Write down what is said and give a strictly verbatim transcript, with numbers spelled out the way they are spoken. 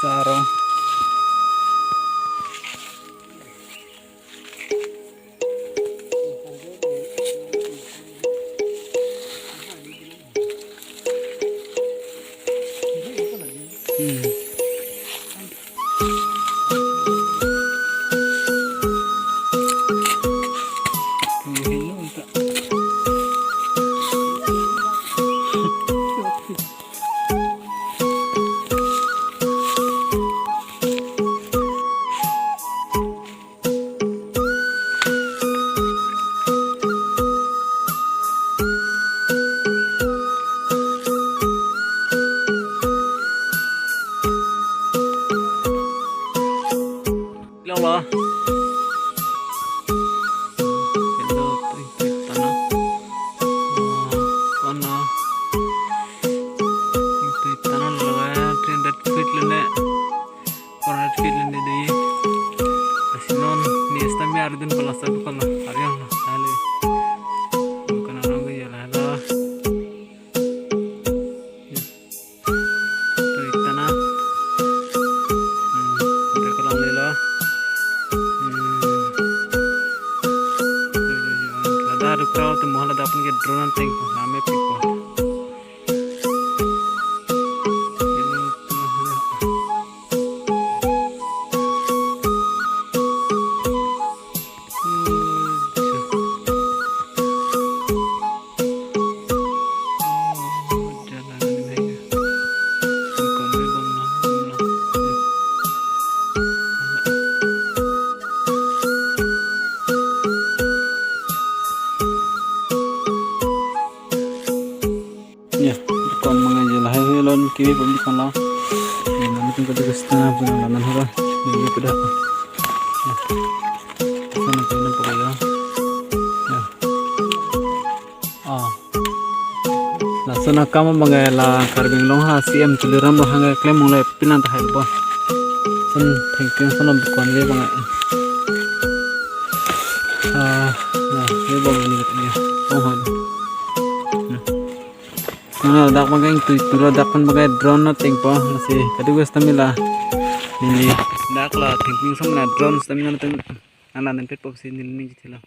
Sarong. Hmm. Long lo. Hello, three feet tana. Oh, kono. Three feet tana lo, eh, three hundred feet lo ne. Four hundred feet lo ne dei. Lasi non, ne sitame arudun palasa bukan lo. Ariang lo, hale. Bukan orang ke ya lah, lah. Ya. Three feet tana. Hmm, udah kelong lelo. Hmm. Yo, yo, yo. Ladak ada perahu tu, mo ladak pun ke drone nanti po, name pipo. Hello, hello. Ya, kom mangai je lahai hui lon kiwi pum di kono. Ya, mami tum kadu kesta pun laman hura. Ini pada. Ya. Sana pun nampak ya. Ya. Ah. Lason akam mangai la Karbi Anglong ha C M Tuliram Ronghang klem mong le pinan tahai bo. Sen thengping sono bikon le mangai. Ah, ya, ini bom ini ya. Oh, hoi. Nah. Nana dak magang tu, tu ladak kan pakai drone na tingpo, lasi kadu gas tamila. Neli dak la thengping som na drone stamina na tung, ana nem pet pop si neli ning jithila.